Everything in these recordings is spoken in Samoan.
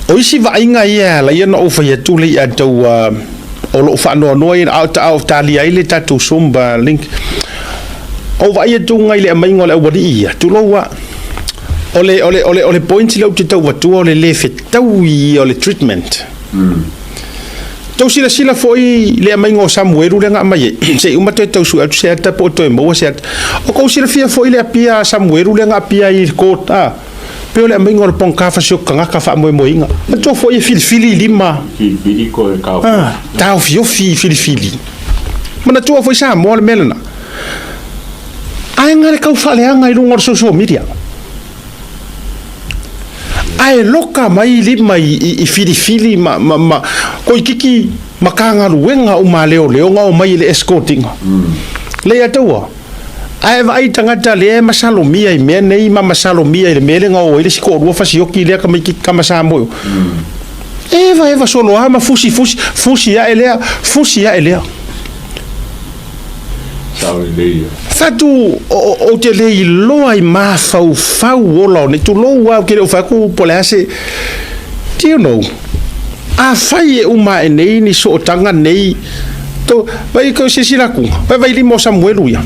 O isi vaaiga ia e ala ai ona ou fai atu le ia tau o lou faanoanoa ia a o a o talia ai le tatou Zoom link. O vaai atu i le aumaiga o le aualii ia, tulou a. O le, o le, o le, o le point lea ou te tau avatua o le le fetaui o le treatment. Tou silasila foi i le aumaiga o Samuelu lea na aumai ai, se i uma toe tau sue atu se ata po o toe maua se ata. O kou silafia foi le apia a Samuelu lea na apia ai i le court, a, pei o le aumaiga o le pogaka si o tagata faamoemoeina. Manatua foi e filifili lima. Filifili koe taofiofi. Ah, taofiofi filifili. Manatua foi Samoa le mea lena. Ae na le tau faaleaga i luga o le social media. Ae loka mai lima i filifili ma, ma, ma koikiki Matagaluega uma a leoleo na omai i le escorting-a. Le ia taua. Ae vaai tagata lea e masalomia i mea nei ma masalomia i le mea lea na o ai le isi toalua fasioki lea tamaititi tama Samoa. Eva eva solo a ma fusi fusi fusi ae lea fusi ae lea. Sao lelei ia. Fatu ou te le iloa i mafaufau ola o nei, tulou a ou te le o fai atu po o le a se, do you know, afai e uma ae nei ni sootaga nei, to, vai ko silasila atu, vai vai lima o Samuelu ia.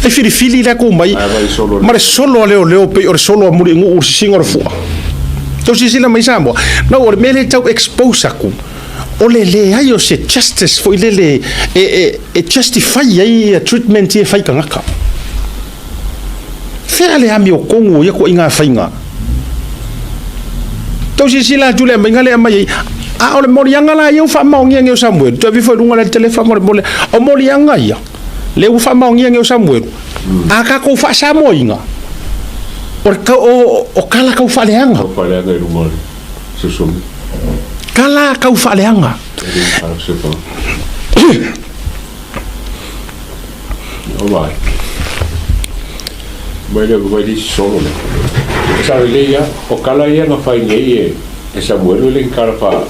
E filifili le atu mai, ma le solo a leoleo pei o le solo a Mulinu'u i le sisiga o le fua. Tou silasila mai Samoa, no o le mea lea e tau expose atu, o le leai o se justice foi lele e justify ai ia treatment ia e fai i tagata. Fea le amiotonu o ia ituaiga faiga? Tau silasila atu i le aumaiga lea e aumai ai, a o le moliaga la ia ua faamaonia nei o Samuelu, toe aveifo i luga le telefa ma le moli, o moliaga ia lea ua faamaonia nei o Samuelu, a tatou faa-Samoaina, o le o tala tau faaleaga. Tau faaleaga i luga o le social media. Tala tau faaleaga. Mai le mai le solo le. Sa le ia o kala ia na fai nei e e Samuel le kala fa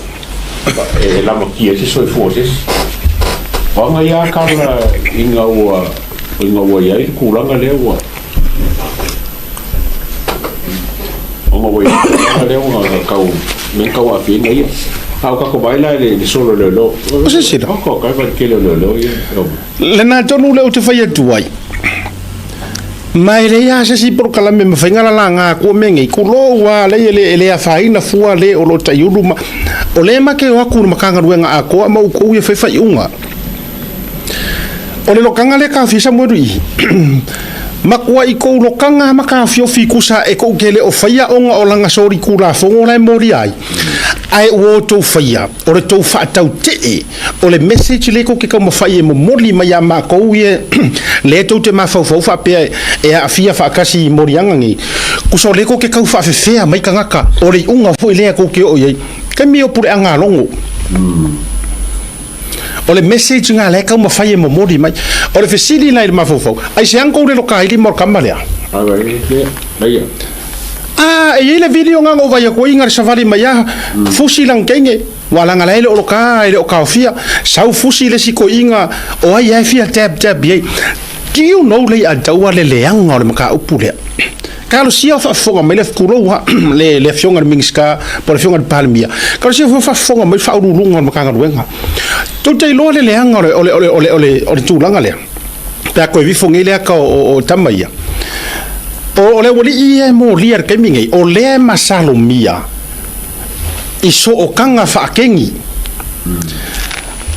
e lama kia se soifua se. O anga ia kala inga ua inga ua iai tulaga lea ua Ona ua i ai tulaga lea ua kau mea kau aafia ai ia. A o kako mai la le solo leoleo. O se sila. O ko kai vai kele leoleo ia. Lena tonu lea ou te fai atu ai. Ma e leai lava se isi polokalame e mafai ona lalaga atu o mea nei, tulou lava lea e le, e le afaina fua le o lo o taiulu ma, o lea ma te o atu i le Matagaluega atoa ma outou ia fai faaiuga. O le lokaga lea taofia Samuelu i matua i kou lokaga ma taofiofi kusa e kou te le o faia ona o lana solitulafono la e molia ai, ae ua outou faia o le tou faatautee o le message lea tou te taumafai e momoli mai ia matou ia lea tou te mafaufau faapea e aafia faatasi i moliaga nei, kusa o lea tou te tau faafefea mai tagata o le iuga foi lea tou te oo i ai. Taimi o puleaga logo. O le message lena lea e taumafai e momoli mai. O le fesili la i le mafaufau, aisea na tou le lokaili ma o le tama lea? A, e i ai le video na na ou vaai atu ai na le savali mai a fusi lana teine, ua leaga la e le o loka, e le o taofia, sau fusi le isi toeaina o ai lava e fia dab dab i ai. Do you know le iataua le leaga o le mataupu lea? Talosia o faafofoga mai le, tulou lava, le Afioga i le Minisita po o le Afioga i le Palemia, talosia foi o faafofoga mai le Faauluuluga o le Matagaluega. Tou te iloa le leaga o le tulaga lea, pe a toe vifo nei le ata o tama ia. O le aualii ia e molia i le taimi nei, o lea e masalomia i sootaga faakeni.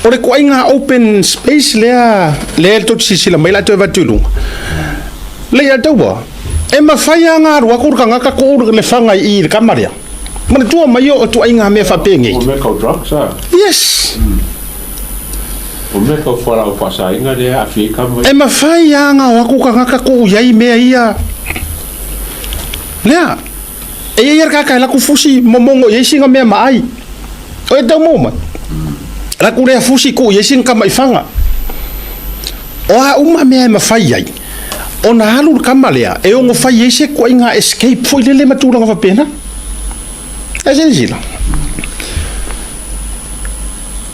O le ituaiga open space lea lea tou te silasila mai la toe avatu i luga. Le ia taua, e mafai lava ona alu atu le tagata tuu le faga i i le tama lea. Manatua mai o ituaiga mea faapenei. O mea tau drugs a? Yes. O mea tau fualaau faasaina lea e aafia ai tama ia. E mafai lava ona o atu tagata tuu i ai mea ia. Lea. E i ai le tagata e alu atu fusi momono i ai sina mea ma ai. O e tau maua mai. Alu atu lea fusi tuu i ai sina tama i faga. O a uma mea e mafai ai ona alu le tama lea e ono fai ai se ituaiga escape foi lele ma tulaga faapena. Ae silasila.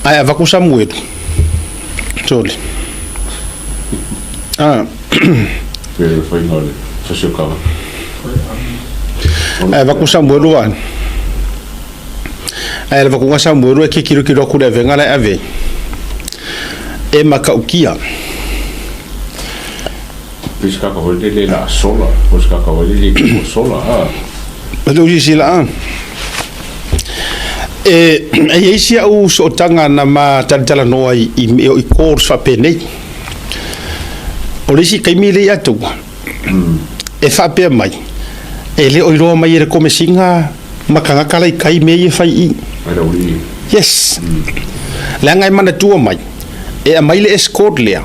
Ae avatu Samuelu. Sorry. Ah. Pe le faiga o le Ae avatu Samuelu a. Ae alu atu Samuelu e tilotilo atu i le avega la e ave ai. E matautia. Pe se tagata foi lele la sola, po o se tagata foi lele e sola, a. E tou silasila a. E e i ai si au sootaga na ma talatalanoa i i i calls faapenei. O le isi taimi lea ia te au, e faapea mai, e le o iloa mai e le Komesina ma tagata la i tai mea ia e fai i i. Yes. Leaga e manatua mai, e aumai le escort lea,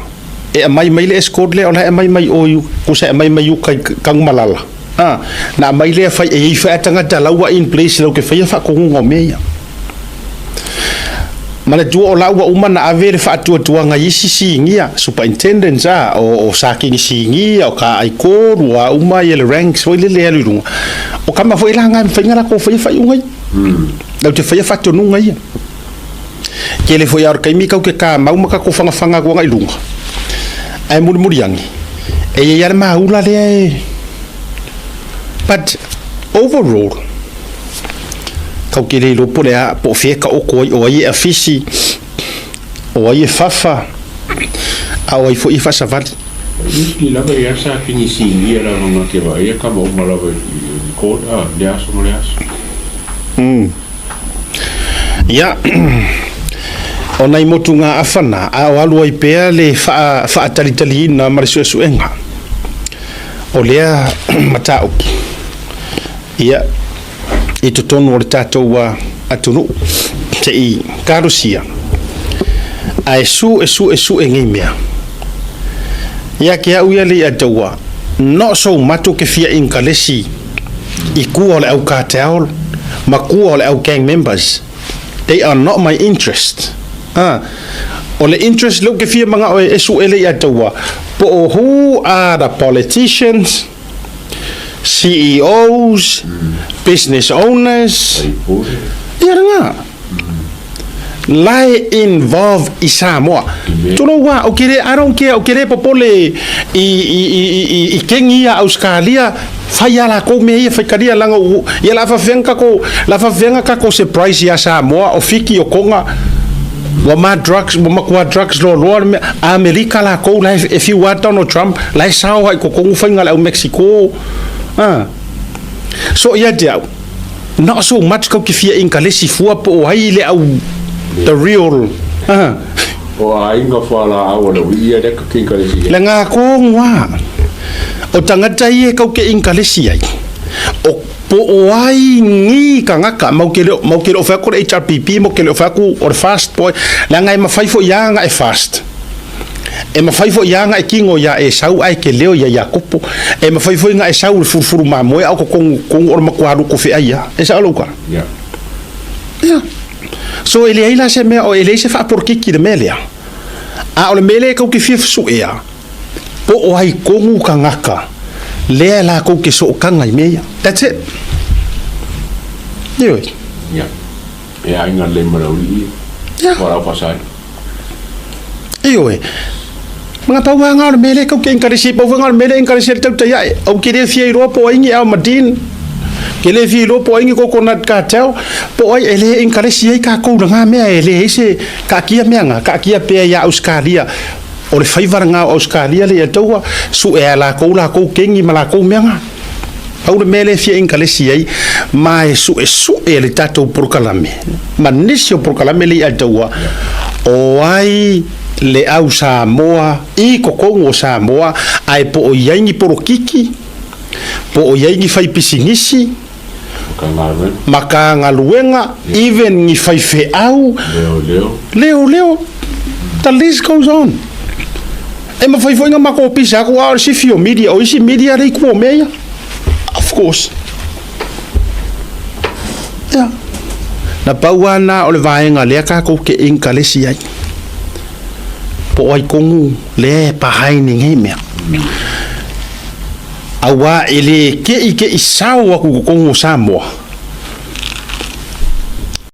e aumai mai le escort lea o la e aumai mai o i tusa e aumai mai uta i Tanumalala. A, na aumai lea fai, e i ai foi lava tagata la ua in place latou te faia faatonuga o mea ia. Manatua o la ua uma na ave le faatuatuaga i isi sinia, superintendents a, o sakini sinia, o kaaitolu, o a uma ia le ranks foi lele e alu i luga. O tama foi la na e mafai ona latou faia faaiuga ia. Latou te faia faatonuga ia. Tele foi lava o le taimi tatou te tamau ma tatou fagafaga atu agai i luga, ae mulimuli ane, e i ai lava le maula lea e. But overall, tatou te le iloa po o le a, po o fea e taoto ai, o ai e afisi, o ai e fafa, a o ai foi e faasavali. Usually lava ia sa kinisinia lava nga te vaai a kama uma lava i record a le aso ma le aso. Ia, o nai motugaafa na, a o alu ai pea le faatalitaliina ma le suesuega o lea mataupu, ia, i totonu o le tatou atunuu, se i talosia, ae suesuesue nei mea. Ia te au ia Leiataua, not so much o ke fia inkalesi i tua o le au cartel ma tua o le au gang members, they are not my interest. A, o le interest lea ou te fia manao e sue Leiataua, po o who are the politicians, CEOs, business owners, ia lena. La e involve i Samoa. Tulou a, ou te le, I don't care, ou te le popole i, i, i, i, i kengi ia Auskalia, fai a lakou mea ia, faitalia laga u, ia la faafefea kako, la faafefea kako surprise ia Samoa, o Fiti, o Tonga, ua ma drugs, ua matua drugs loaloa le mea, Amerika lakou la e fiu a Donald Trump, la e sao ai totonu faiga a le au Mexico. Ah. So ia te au, not so much kau te fia inkalesi fua po o ai le au the real. Ah. O aiga whalaau o le uia le ka kinkalesi ia. Le ngā kōngoa o tangata ia kau ke inkalesi ai. O po o ai ngi kangaka mau ke leo mau ke leo whai aku le HRPP mau ke leo whai aku o le fast boy le nga e mawhai fo ia nga e fast. E mawhai fo ia nga e kingo ia e sau ai ke leo ia Iakopo. E mawhai fo nga e sau le furufuru mamoe au ko kongu kongu o le makua haluku whea ia. E sa alo ka? Yeah. Yeah. So e leai la se mea o e leai se faaporokiki i le mea lea. A o le mea lea e kou te fia fesuea, po o ai kogu kangaka lea e lakou ke sookaga i mea ia. That's it. Ioe. Yeah. E aiga lelei ma le aualii ia. Yeah. Ua lau faasai. Ioe. Mga pau anga o le mea lea e kou te enkaresi, pau anga o le mea lea e enkaresi ai le tautai ae. Ou te le fia iloa po o ai ni Al Madin, ke le fia iloa po o ai ni Coconut Cartel, po o ai e le enkaresi ai kākou i lena mea e leai se kaatia mea na, kaatia pea iā Ausekalia. O le faiva lena o Ausekalia lea ia taua, sue a e lakou lakou kengi ma lakou mea na. Pau le mea lea e fia enkaresi ai, ma e suesue le tatou polokalame, ma nisi o polokalame lea ia taua, o ai le au Samoa i totonu o Samoa, ae po o i ai ni polokiki, po o i ai ni faipisinisi, Matagaluega, even ni faifeau, leoleo, the list goes on. E mafai foi na matou pisa atu a o le sifi o media, o isi media lea i tua o mea ia. Of course. Yeah. Na pau lava na o le vaega lea tatou te inkalesi ai. Po o ai tonu lea e behind i nei mea. Auā e le keʻikeʻi sao atu i totonu o Samoa.